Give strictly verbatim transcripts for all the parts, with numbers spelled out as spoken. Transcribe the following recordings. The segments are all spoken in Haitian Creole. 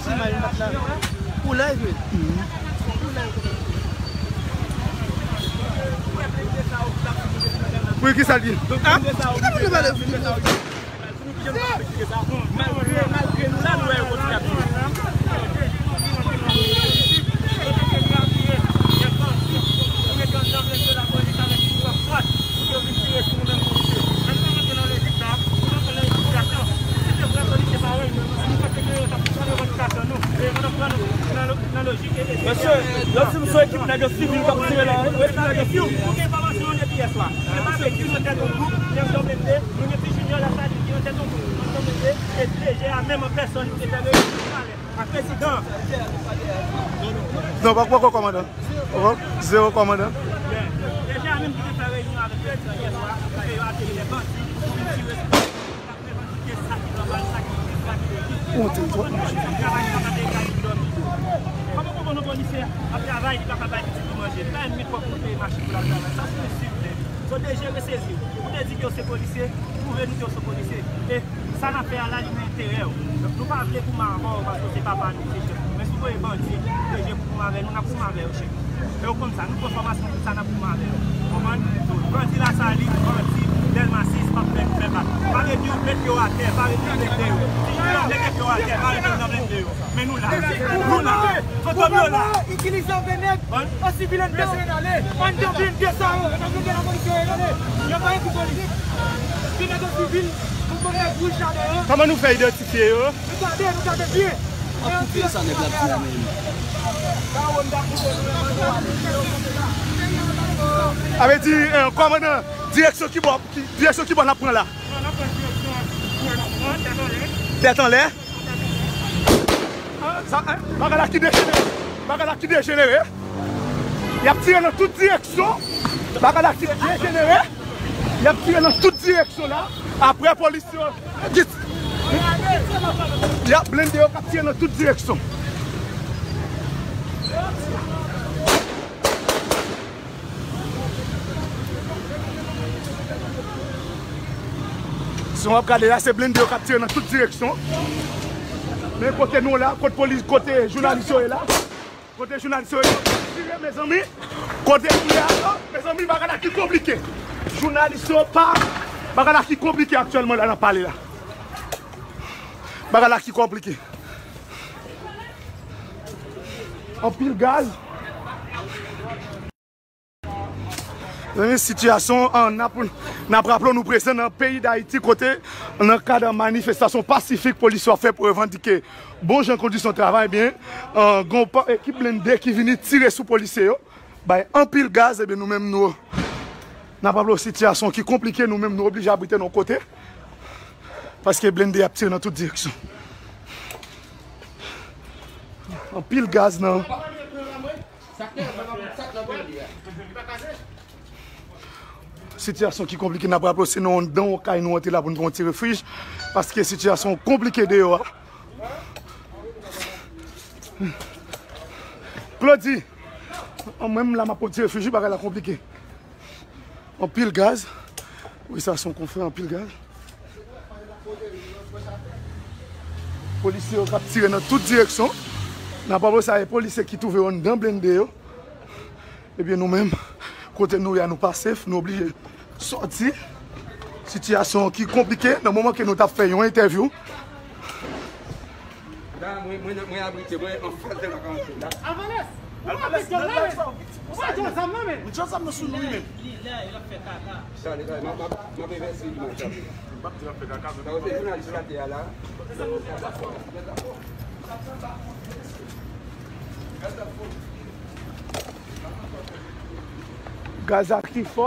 Ti may mat la. Ou live, wi. Pou ki sa l di? Ah, ki ta pou nou pale? Malgre, malgre nou la, nou wè yo kontinye ap tire. Mesye, yo di m se ekip nèg yo sivil k ap tire la, wi. Yo di nèg yo sivil. Ou gen enfòmasyon yo depi yè swa. Se pa vle di nou tèt yon gwoup, lè m blende, nou gen ti Junior Lasalin ki nan tèt yon gwoup, nou blende, e D G a menm an pèsòn, li te fè reyinyon ak prezidan. Non, pa, poko kòmandan. Poko, zewo kòmandan. D G a menm ki te fè reyinyon avèk prezidan yè swa, pou ke yo atire lè bandi, pou vin tire sou. Ou te twòp manje. Kòman pou bon polisye ap travay, li pa ka bay pitit li manje? Li pa menm gen kòb pou peye machin pou l al travay. Sa se yon ensilt. So, D G resezi w. Ou te di ke w se polisye, pwouve nou ke w se polisye. E sa n ap fè a la, li nan enterè w. Donk, nou pa vle goumen avè w paske w se papa nou, se chèf nou. Men si w voye bandi, D G pou goumen avè nou, n ap goumen avè yo, chèf. E w konn sa, nou pran fòmasyon pou sa, n ap goumen avè yo. Konprann? Bandi Lasalin, bandi Dèlma sis, p ap fè nou fè bak. Pare di yo met yo atè, pare di yo met yo. Si yo met yo atè, pare di yo nan met yo. Men nou la. Nou la. Fantom yo la. Itilize yo vre nèg. An sivil, ann blende yo ale. Ann blende sa yo. Ann blende lapolis yo ale. Yo pa ekri polis. Gen nèg an sivil, pou konn nèg wouj la deyò. Kòman nou fè idantifye yo? Nou gade, nou gade byen. An koupe sa nèg la ap di la menm. A vle di, eh, kòmandan, direksyon ki bò, ki, direksyon ki bò n ap pran la? Tèt anlè. Ah, sa, eh, bagay la ki dejenere. Bagay la ki dejenere. Y ap tire nan tout direksyon. Bagay la ki dejenere. Y ap tire nan tout direksyon la. Apre polis yo. Git. Y ap blende yo k ap tire nan tout direksyon. Si w ap gade la, se blende yo k ap tire nan tout direksyon. Men kote nou la, kote polis, kote jounalis yo ye la. Kote jounalis yo ye, tire, mezanmi. Kote nou ye a, mezanmi, bagay la ki konplike. Jounalis yo pa, bagay la ki konplike aktyèlman la n ap pale la. Bagay la ki konplike. Anpil gaz. Mezanmi, sitiyasyon an, n ap, n ap raple w, nou prezan nan peyi Dayiti, kote nan kad manifestasyon pasifik polis yo ap fè pou revandike bon jan kondisyon travay, ebyen, an, gen yon pa-, ekip blende ki vini tire sou polisye yo, bay anpil gaz, ebyen, nou menm, nou, n ap raple w sitiyasyon ki konplike, nou menm, nou oblije abrite nan yon kote, paske blende ap tire nan tout direksyon. Anpil gaz nan Sitiyasyon ki konplike, n ap raple w, se nan anndan yon kay nou antre la pou n pran yon ti refij, paske sitiyasyon konplike deyò a. Claudy, mwen menm la, m ap pran yon ti refij, wi, bagay la konplike. Anpil gaz. Wi, sa se yon konfrè, anpil gaz. Polisye yo k ap tire nan tout direksyon. N ap raple sa, e polisye ki twouve yo anndan blende yo. Ebyen, nou menm, kote nou ye a, nou pa safe, nou oblije sòti. Sitiyasyon ki konplike, nan moman ke nou t ap fè yon entèvyou. La, mwen, mwen, mwen abrite, mwen anfas de la karantèn la. Alvarez! Ou pa met zam nan, men! Ou pa met zam nan, men! Ou met zam nan sou nou, wi, men! Li la, l ap fè kaka. Sa, li la, m ap, m ap, m ap envèsti li, m ap chape. M p ap di l ap fè kaka, men. Sa, se jounalis la te a la. Gaz la ki fò.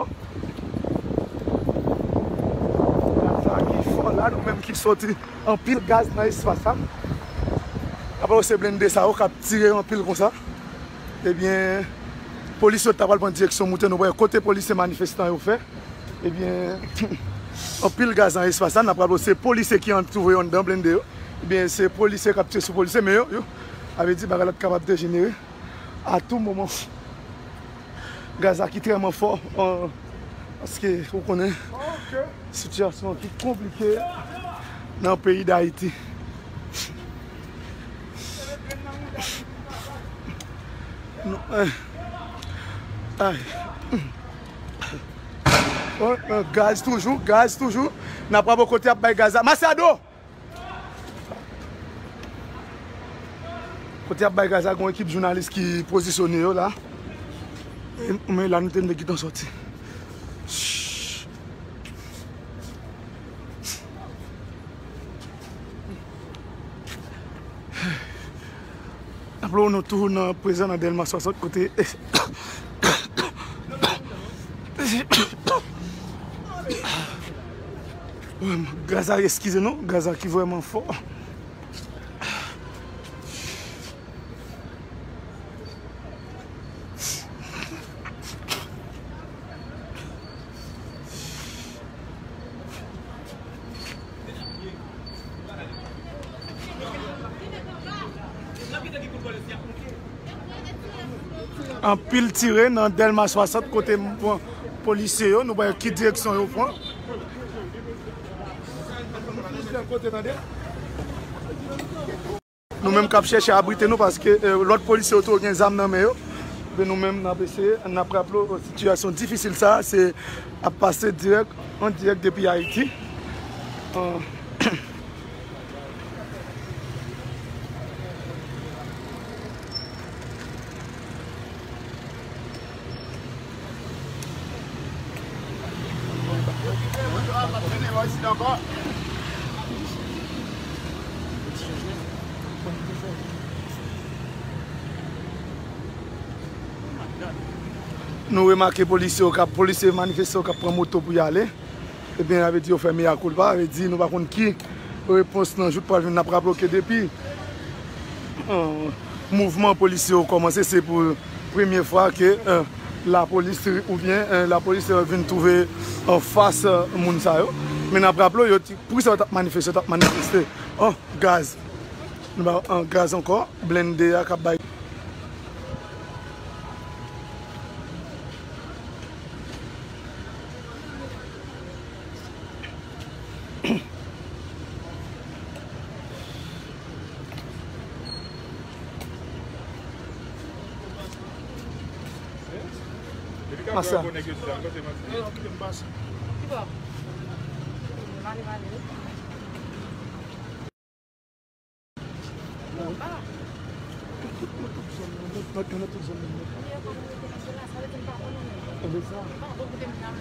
Gaz la ki fò la, nou menm ki sòti anpil gaz nan espas la. Apre se blende sa yo k ap tire anpil konsa. Ebyen, polis yo ta pral pran direksyon moute, nou wè kote polisye manifestan yo fè. Ebyen, anpil gaz nan espas la, n ap raple se polisye ki an twouve yo anndan blende yo. Ebyen, se polisye k ap tire sou polisye, men yo, yo, sa vle di bagay la t kapab dejenere a tou moman. Gaz la ki trèman fò, an, paske ou konnen sitiyasyon ki konplike nan peyi Dayiti. Nou, eh. Ay. Oh, eh, gaz toujou, gaz toujou. N ap pral kote y ap bay gaz la. Machado! Kote y ap bay gaz la, gen yon ekip jounalis ki pozisyone yo la. E, men la, nou te, nou te gentan sòti. Raple w, nou toujou nan, prezan nan Dèlma swasant kote gaz la, eskize nou, gaz la ki vrèman fò. Anpil tire nan Dèlma swasant kote m pran polisye yo, nou pa wè ki direksyon yo pran. Nou menm k ap chèche abrite nou paske, eh, lòt polisye yo tou gen zam nan men yo. Men nou menm n ap eseye, n ap raple w, sitiyasyon difisil sa a, se ap pase dirèk, an dirèk depi Ayiti. Ah. Nou remake polisye yo k ap, polisye manifestan yo k ap pran moto pou y ale. Ebyen, sa vle di yo fè mea culpa, sa vle di nou pa konn ki repons nan jou k pral vin. N ap raple w ke depi, eh, mouvman polisye yo kòmanse, se pou premye fwa ke, eh, lapolis oubyen, eh, lapolis, eh, vin twouve anfas, eh, moun sa yo. Men n ap raple w, yo ti, poukisa yo t ap manifeste, yo t ap manifeste an gaz. Nou ba yo an gaz ankò, blende a k ap bay. Masa.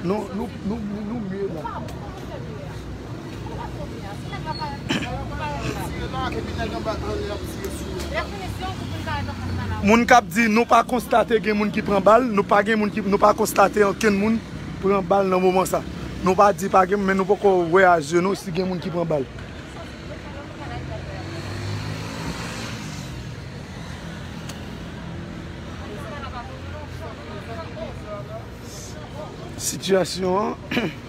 Non, nou, nou, nou, nou, nou mye la. Moun k ap di nou pa konstate gen moun ki pran bal, nou pa gen moun ki, nou pa konstate ankenn moun pran bal nan moman sa. Nou pa di pa gen, men nou poko wè a zye nou si gen moun ki pran bal. Sitiyasyon an.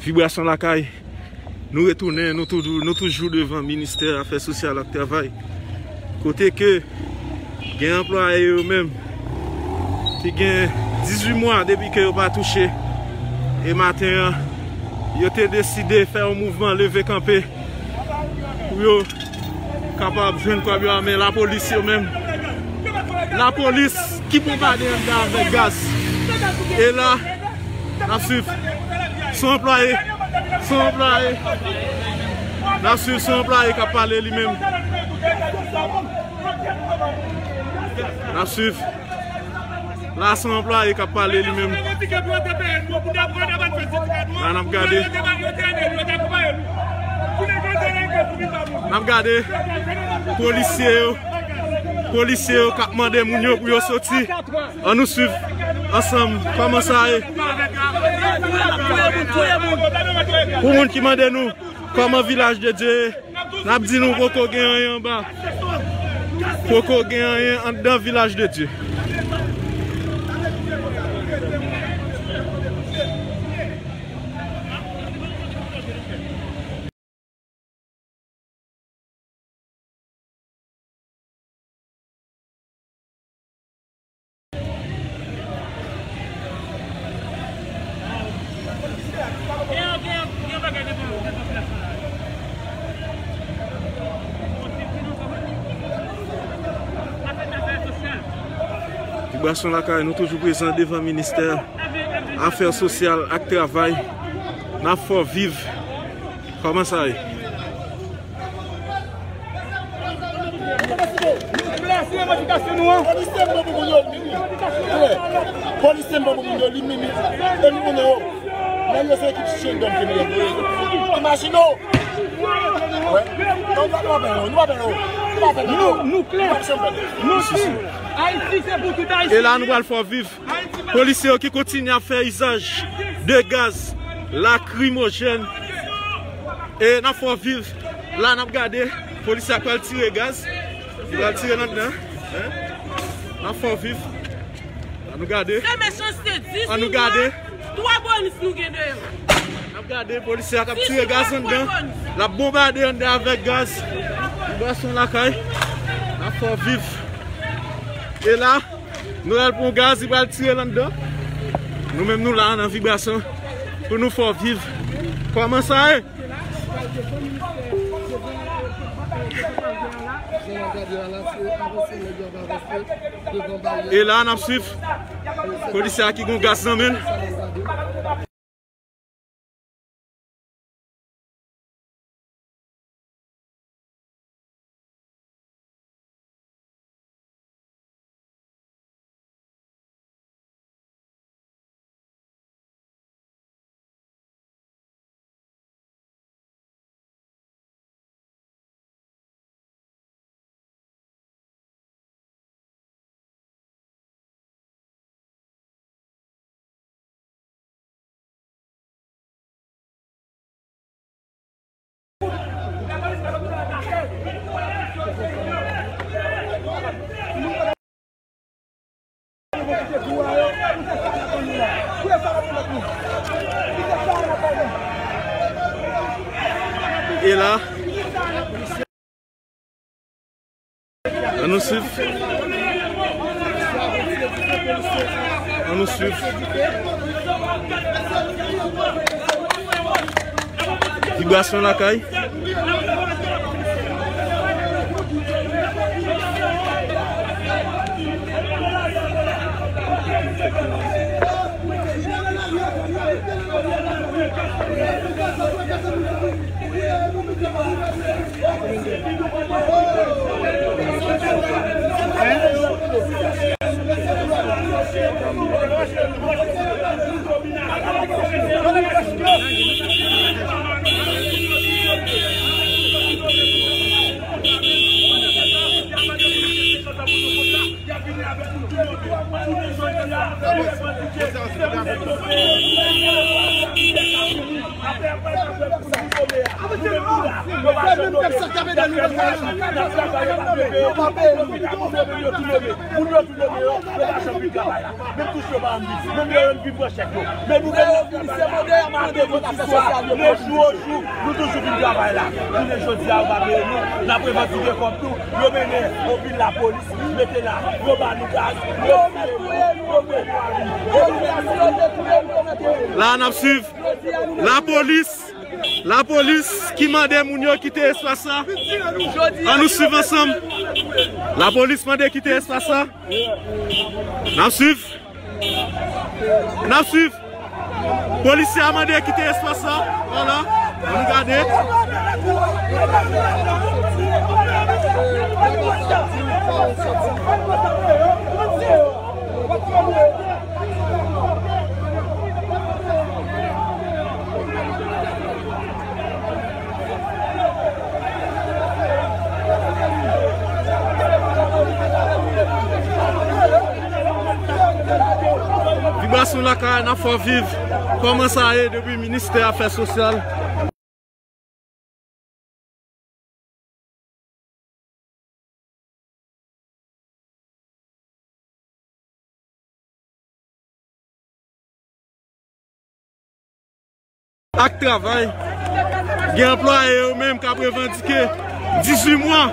Vibrasyon Lakay, nou retounen, nou toujou, nou toujou devan Ministè Afè Sosyal ak Travay. Kote ke gen anplwaye yo menm ki gen dizuit mwa depi ke yo pa touche. E maten an, yo te deside fè yon mouvman leve kanpe pou yo kapab jwenn kòb yo a men lapolis yo menm. Lapolis ki bonbade anndan avèk gaz. E la, n ap swiv. Se yon anplwaye. Se yon anplwaye. N ap swiv, se yon anplwaye k ap pale li menm. N ap swiv. La, se yon anplwaye k ap pale li menm. La, n ap gade. N ap gade. Polisye yo. Polisye yo k ap mande moun yo pou yo soti. Ann nou swiv ansanm kòman sa ye. Pou moun ki mande nou kòman Vilaj de Dye ye, n ap di nou poko gen anyen anba. Poko gen anyen anndan Vilaj de Dye. Vibrasyon Lakay, nou toujou prezan devan Ministè Afè Sosyal ak Travay. N ap fè w viv. Kòman sa ye? Nou klè sou revandikasyon nou an. Polisye m bon pou moun yo, li mimi. Klè. Polisye m bon pou moun yo, li mimi. E nou konnen yo. Nèg yo se ekip Shin Gang ke nou ye. Imajine w. Wè. Non, nou pa pè yo, nou pa pè yo. Nou pa pè yo. Nou, nou klè. Nou pa pè yo. Nou di, Ayiti se pou tout Ayisyen. E la, nou pral fè w viv. Polisye yo ki kontinye ap fè izaj de gaz lakrimojèn. E n ap fè w viv. La, n ap gade. Polisye a pral tire gaz. Li pral tire nan anndan. N ap fè w viv. Ann nou gade. Se mechanste, dizuit mwa, twa polis nou gen deyò. N ap gade polisye a k ap tire gaz anndan. L ap bonbade anndan avèk gaz. Vibrasyon Lakay. N ap fè w viv. E la, nou al pran gaz, li pral tire l anndan. Nou menm nou la nan Vibrasyon pou nou fè w viv. Kòman sa ye? E la, n ap swiv. Polisye a ki gon gaz nan men l. E la, ann nou swiv. Ann nou swiv. Vibrasyon Lakay. Yo pa janm nome. Yo pa peye nou. Moun yo tou nome yo, yo pa janm vin travay la. Menm touche yo pa janm vin. Menm lè yo vin pran chèk yo. Men nou menm n ap travay la. Maten, midi, swa, le jou o jou, nou toujou vin travay la. Jounen jodi a, yo pa peye nou. N ap revandike kòb nou. Yo mennen anpil lapolis, mete la. Yo ba nou gaz. Yo mete nou. Yo mete nou. La, n ap swiv. Lapolis. Lapolis ki mande moun yo kite espas la. An nou swiv ansanm. Lapolis mande kite espas la. N ap swiv. N ap swiv. Polisye a mande kite espas la. Vwala. An nou gade. Vibrasyon Lakay, n ap fè w viv kòman sa ye depi ministè afè sosyal. Ak travay, gen anplwaye yo menm k ap revandike dizuit mwa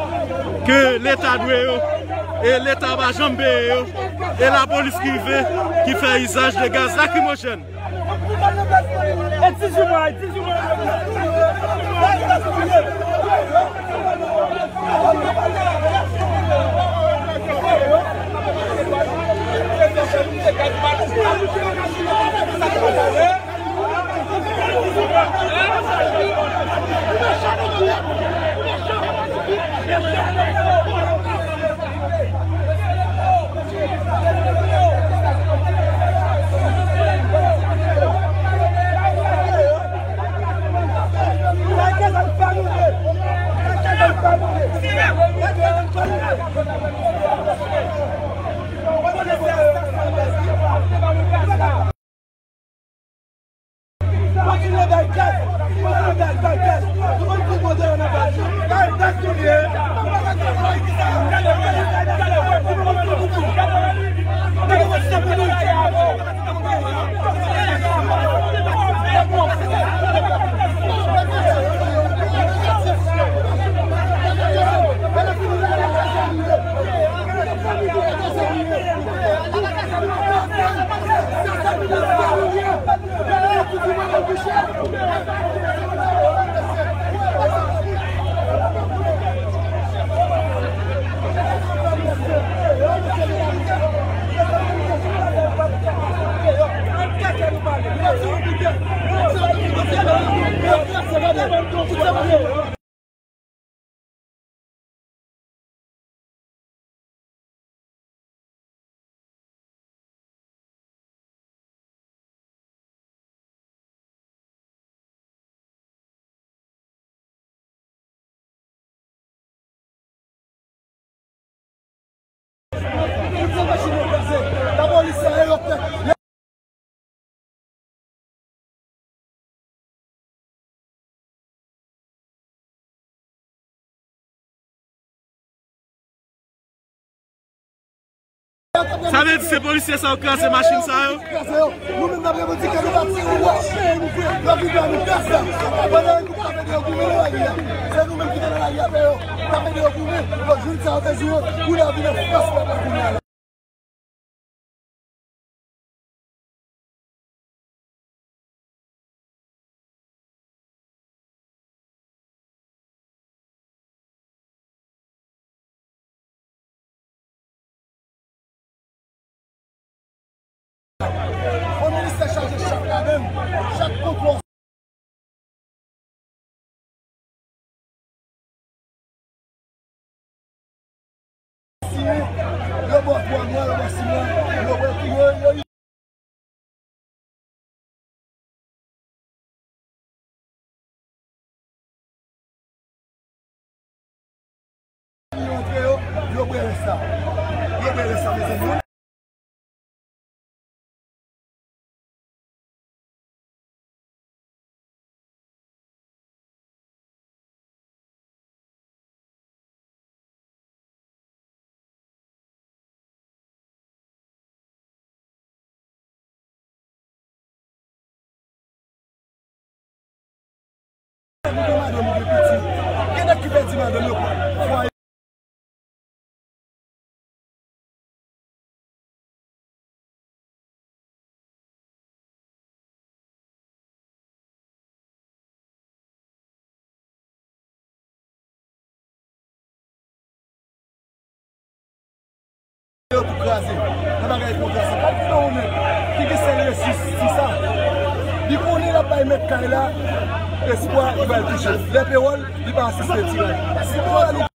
ke Leta dwe yo, e Leta pa janm peye yo, e lapolis ki rive, ki fè izaj de gaz lakrimojèn. E dizuit mwa, e dizuit mwa. Kontinye bay gaz, kontinye bay, bay gaz. Nou konn ki modèl nan gaz. Bay gaz nou ye. Sa vle di se polisye sa yo kraze machin sa yo? Kraze yo. Nou menm n ap revandike, nou pa tire wòch. Nou vle, nou vle nou kraze. Pandan yo k ap ede yo goumen nan lari a. Se nou menm ki te nan lari a fè yo. N ap ede yo goumen. Bon, jodi sa yo te jou yo. Pou yo vin an fòs pou yo goumen la. Fò ministè chaje chak ladan l, chak kontwòl. Simen, yo bwè twa mwa, yo bwè sis mwa, yo bwè, yo, yo, yo antre yo, yo bwè rès la. Yo bwè rès la, mezanmi. Ou gen madanm, ou gen pitit. Gen nèg ki pèdi madanm yo, fwaye. Yo tou kraze nan bagay kontra sa. Pa gen yon nèg ki gen sèl resi sou sa. Li konnen l ap bay mèt kay la espwa li pral touche. Lè pewòl, li pa asiste tiraj. Si moral ou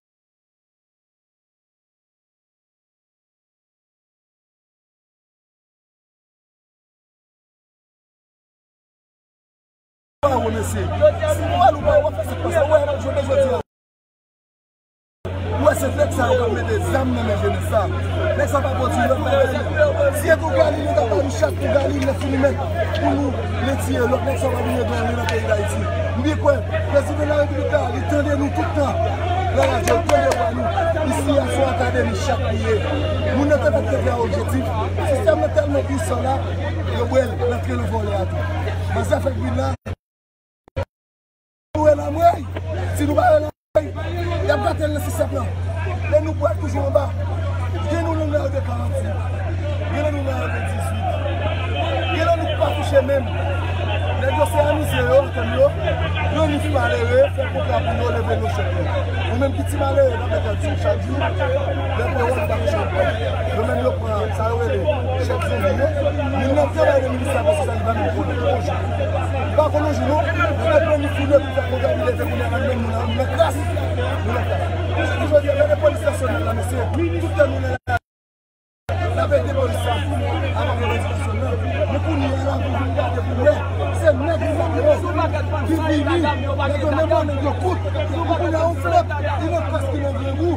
pa wè, mesye. Si moral ou pa wè, w ap fè sa k pase. Ou wè, jounen jodi a. Ou wè, se nèg sa yo k ap mete zam nan men jenès sa. Nèg sa pa pwodui lòt bagay. Si e tou Galil, yo ta ba nou chak pou Galil, lè fini mèt pou nou, nou tiye lòt nèg sa yo pa vin rete anyen nan peyi Dayiti. M byen kwè, prezidan larepiblik la, li tande nou tout tan. Nan radyo, li tande vwa nou. Isi a, se yon akademi chak li ye. Moun nan te fèk te gen objektif. Sistèm nan tèlman pwisan la, yo bwè l, l antre nan vòlè a tou. Manzè fèk vin la. Nou rele anmwey. Si nou pa rele anmwey, y ap gate l nan sistèm nan. E nou pral toujou anba. Gen nou nan lè de karannsenk. Gen nan nou nan lè de dizuit. Gen nan nou pa touche menm. Nèg yo se amize yo, antann yo. Yo ni malere, fè kontra pou yo, leve nou chèk yo. Ou menm ki ti malere, n ap mete l sou chak jou. Lè pe wè, nou pa touche anmwey. Yo menm yo pran sa yo rele chèk zanmi yo. Moun nan travay nan ministè afè sosyal, li pa menm konnen yon jou. Li pa konnen yon jou non. Li te planifiye pou fè kontra, li leve kounye a, menm nou nan, nou nan kras. Nou nan kras. Jodi a, gade polis nasyonal la, mesye. Tout tan nou nan la, n ap ede polis la. Avan revandikasyon nan. Men kounye a la, pou vin gade pou wè. Se nèg yo ki vini. Nèg yo menm nan nèg yo kout. Pou kounye a, yon flèp, li nan kras ki nan grangou.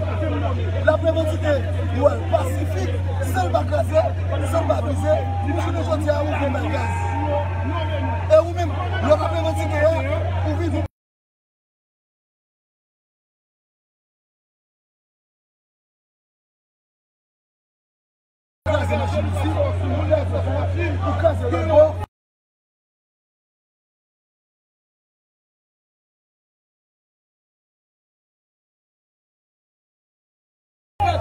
L ap revandike. Yo al pasifik. San l pa kraze, san l pa brize, pou jounen jodi a ou vin bay gaz. E ou menm, lè w ap revandike a, ou vin kraze machin isi, ou lè fè machin, ou kraze lòt bò.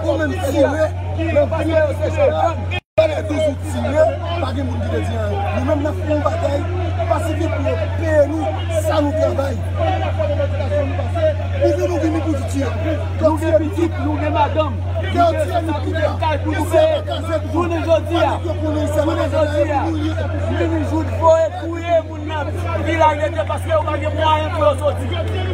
Ou menm tire nan vye peche a, valè douz ou tire, pa gen moun ki te di anyen. Nou menm n ap fè yon batay pasifik pou yo peye nou sa nou travay. Ou vin, ou vini pou tire. Nou gen pitit, nou gen madanm, nou gen kay pou nou peye. Jounen jodi a, jounen jodi a, mini jout voye kouye moun nan vilaj de Dye paske yo pa gen mwayen pou yo soti.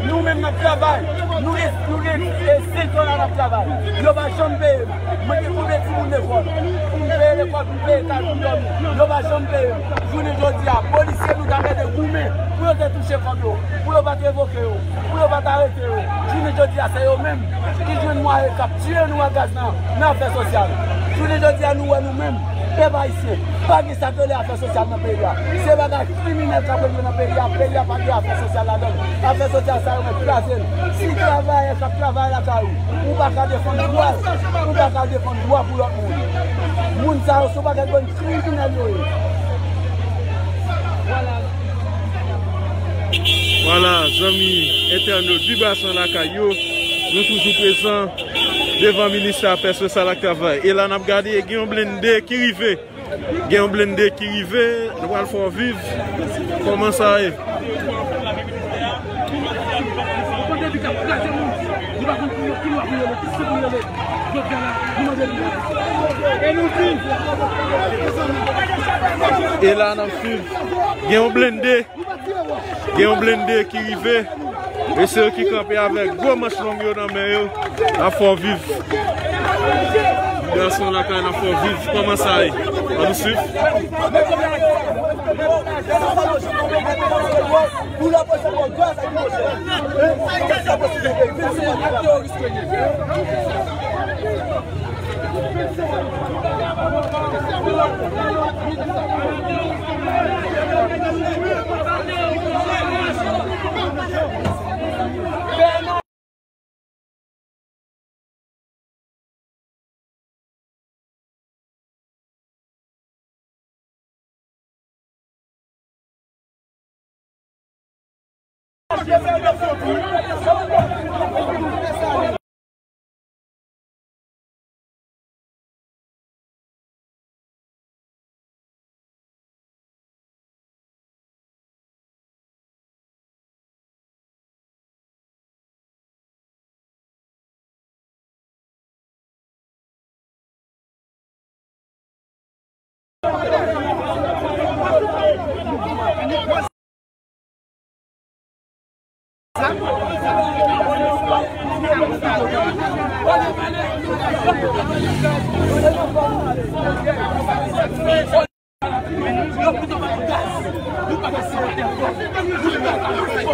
Nou menm n ap travay, nou gen, nou gen, e, senk an la n ap travay. Yo pa janm peye m. Mwen gen konbyen timoun lekòl pou m peye lekòl, pou m peye kay, pou m dòmi. Yo pa janm peye m. Jounen jodi a, polisye nou ta mete goumen pou yo te touche kòb yo, pou yo pa t revoke yo, pou yo pa t arete yo. Jounen jodi a, se yo menm ki jwenn mwayen k ap tiye nou ak gaz nan, nan afè sosyal. Jounen jodi a, nou wè nou menm, pèp ayisyen, pa gen sa k rele afè sosyal nan peyi a. Se bagay kriminèl k ap regle nan peyi a. Peyi a pa gen afè sosyal ladan l. Afè sosyal sa yo mèt kraze l. Si travayè k ap travay lakay ou, ou pa ka defann dwa l, ou pa ka defann dwa pou lòt moun. Moun sa yo se yon pakèt bann kriminèl yo ye. Vwala, zanmi entènot Vibwasyon lakay yo, nou toujou prezan devan ministè afè sosyal ak travay. E la n ap gade, gen yon blende ki rive. Gen yon blende ki rive, nou pral fè w viv kòman sa ye. E la n ap swiv. Gen yon blende. Gen yon blende ki rive. E se yo ki kanpe avèk gwo manch long yo nan men yo. N ap fè w viv. Gason lakay, n ap fè w viv. Kòman sa ye? Ann nou swiv.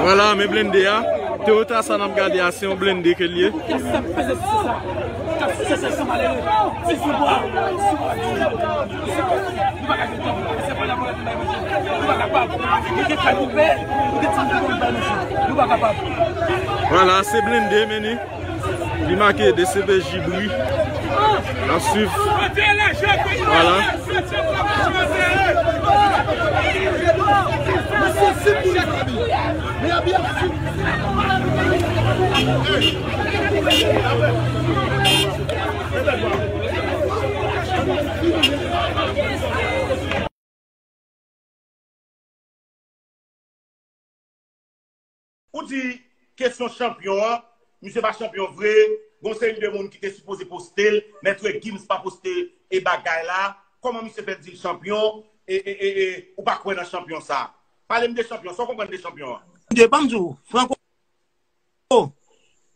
Vwala, men blende a. Toyota sa n ap gade a, se yon blende ke l ye. Vwala, se blende, men li. Li make D C P J Bri. N ap swiv. Vwala. Ou di kesyon chanpyon an, misye pa chanpyon vre, gon seri de moun ki te sipoze poste l, Mèt Gims pa poste e bagay la, kòman misye fè di l chanpyon, e, e, e, e ou pa kwè nan chanpyon sa? Pale m de chanpyon, sa w konprann de chanpyon an? De, ban m di w, Franco,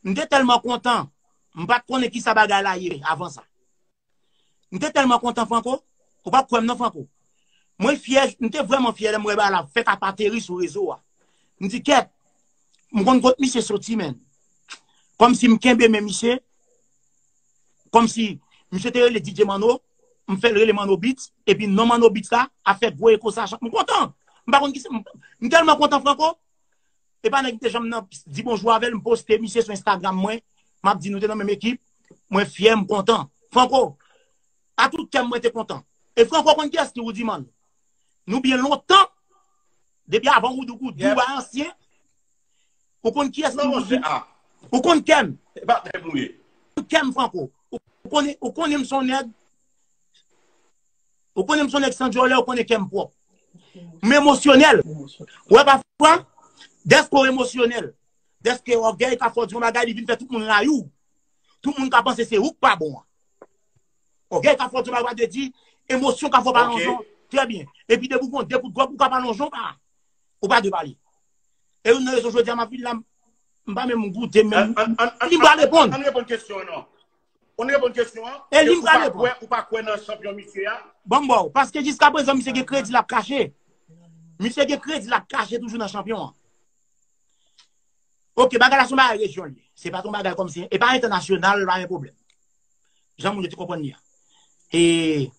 m te tèlman kontan, m pa t konnen kisa bagay la ye avan sa. M te tèlman kontan, Franco. Ou p ap kwè m non, Franco. Mwen fyè, m te vrèman fyè lè m wè bagay la fèk ap ateri sou rezo a. M di, kèt, m konn kot misye soti, menn. Kòmsi m kenbe men misye, kòmsi misye te rele D J Manno, m fè l rele Manno Beats, epi non Manno Beats la ap fè gwo eko sa, m kontan. M pa konn kisa, m, m tèlman kontan, Franco. E pa nèg m te janm nan di bonjou avè l, m poste misye sou Instagram mwen, m ap di nou te nan menm ekip, mwen fyè, m kontan. Franco, a tout kè m, mwen te kontan. E Franco konn kiyès ki Roody Man? Nou byen lontan, depi avan Roody, Roody, Roody ansyen, ou konn kiyès ki Roody? Ou konn kè m? Ou konn kè m, Franco. Ou konnen, ou konnen m se yon nèg Ou konnen m se yon nèg san dyòlè, ou konnen kè m pwòp. M emosyonèl. Ou wè pafwa, dèske w emosyonèl, dèske ògèy ka fè w di yon bagay, li vin fè tout moun rayi w. Tout moun ka panse se ou k pa bon an. Ògèy ka fè w di yon bagay, ou pa dwe di, emosyon ka fè w pa lonje w. Trè byen. Epi depi w gon de kout gòg, ou ka pa lonje w, pa, ou pa dwe pale. E youn nan rezon jodi a m ap vin la, m pa menm goute, menm li m pa reponn. Ann reponn kesyon an non. Ou reponn kesyon an? E li m ka reponn. Ou pa kwè nan chanpyon misye a? Ban m ba w. Paske jiskaprezan, misye gen kredi l ap kache. Misye gen kredi l ap kache toujou nan chanpyon an. Oke, bagay la se yon bagay rejyon li. Se pa t yon bagay kòmsi, e pa entènasyonal, pa gen pwoblèm. Jan moun yo te konprann li a. E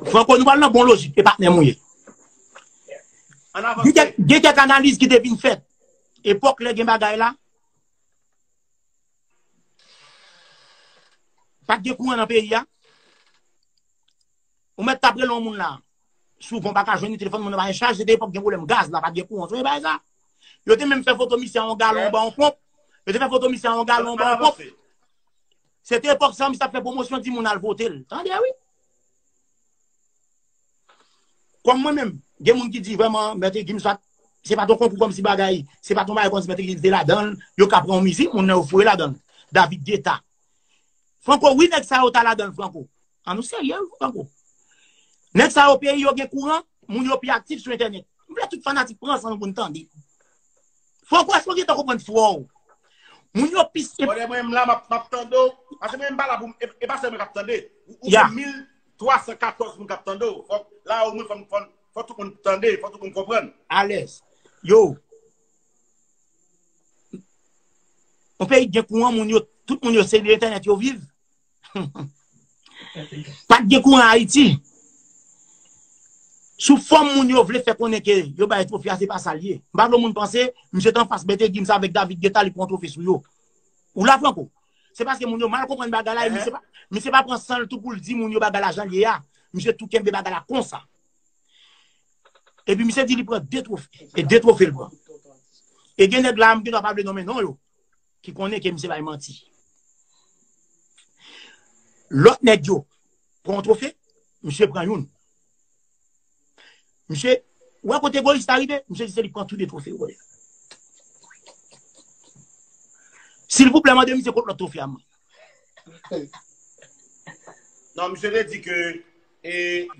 Franco, nou pral nan bon lojik, e patnè m ou ye. Gen kèk, gen kèk analiz ki te vin fèt. Epòk lè gen bagay la, pa t gen kouran nan peyi a. Ou mèt t ap rele yon moun la. Souvan, ou pa ka jwenn li, telefòn moun nan pa gen chaj, se te epòk gen pwoblèm gaz la, pa t gen kouran. Sonje bagay sa? Yo te menm fè foto misye a yon galon anba yon ponp. Yo te fè foto misye a yon galon anba yon ponp. Se te epòk sa, misye t ap fè pwomosyon, di moun al vote l. Tande, wi. Kòm mwen menm, gen moun ki di vrèman, Mèt Gims pa, se pa t yon konkou kòmsi bagay, se pa t yon bagay kòmsi Mèt Gims te ladan l, yo ka pran yon mizik, moun nan yo foure ladan l. David Guetta. Franco, wi, nèg sa yo ta ladan l, Franco. An nou serye, wi, Franco. Nèg sa yo peyi yo gen kouran, moun yo pi aktif sou entènèt. M vle tout fanatik pran san nou pou n tande. Franco, èske w gentan konprann fwa w? Moun yo pi. Konnen mwen menm la, m ap, m ap tande w. Paske mwen menm m pa la pou m, e, e pa sèl mwen k ap tande. Ou, ou gen mil twa san katòz moun k ap tande w. Fòk, la omwen fò, fò, fò tout moun tande, fò tout moun konprann. Alèz. Yo. Yon peyi k gen kouran, moun yo, tout moun yo se de entènèt yo viv. Pa t gen kouran Ayiti. Sou fòm moun yo vle fè konnen ke yo bay twofe a, se pa sa l ye. M pa vle moun panse, misye t anfas Mèt Gims avèk David Guetta, li pran twofe sou yo. Ou la, Franco? Se paske moun yo mal konprann bagay la, e misye pa, misye pa pran san l tou pou l di moun yo bagay la jan l ye a. Misye tou kenbe bagay la konsa. Epi misye di li pran de twofe. E de twofe l pran. E gen nèg la, m gen dwa pa vle nonmen non yo, ki konnen ke misye bay manti. Lòt nèg yo pran yon twofe, misye pran youn. Misye, ou wè kote egoyis la rive? Misye di se li pran tou de twofe yo. Silvouplè, mande misye kot lòt twofe a, man. Non, misye te di ke e,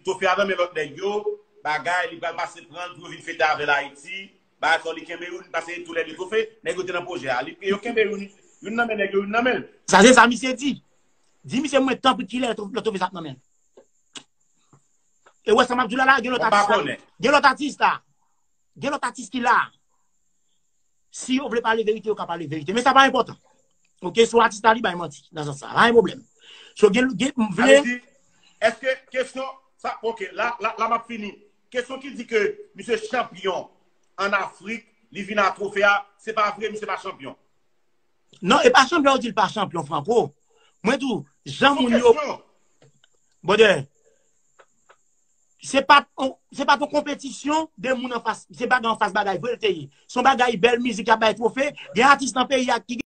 twofe a nan men lòt nèg yo, bagay, li pral pase pran l pou yo vin fete avè l Ayiti. Bagay sa, li kenbe youn, li pase tou lè de twofe, nèg yo te nan pwojè a. Li, yo kenbe youn, youn nan men nèg yo, youn nan men l. Sa se sa misye di. Di misye mwen tanpri kilè lòt twofe sa ap nan men l. E wè sa m ap di w la la, gen lòt atis la. Gen lòt atis la. Gen lòt atis ki la. Si yo vle pale verite, yo ka pale verite. Men sa pa enpòtan. Ok, sou atis la, li bay manti. Nan sans sa, pa gen pwoblèm. So, gen, gen, m vle. Alezi, èske kesyon, sa, ok, la, la, la m ap fini. Kesyon ki di ke misye chanpyon an Afrik, li vin a twofe a, se pa vre, misye pa chanpyon. Non, e pa chanpyon, ou di l pa chanpyon, Franco. Mwen tou, jan moun yo. Brother, se pa se pa yon konpetisyon de moun anfas, se bagay anfas bagay vre l te ye. Se yon bagay bèl mizik y ap bay twofe, gen atis nan peyi a ki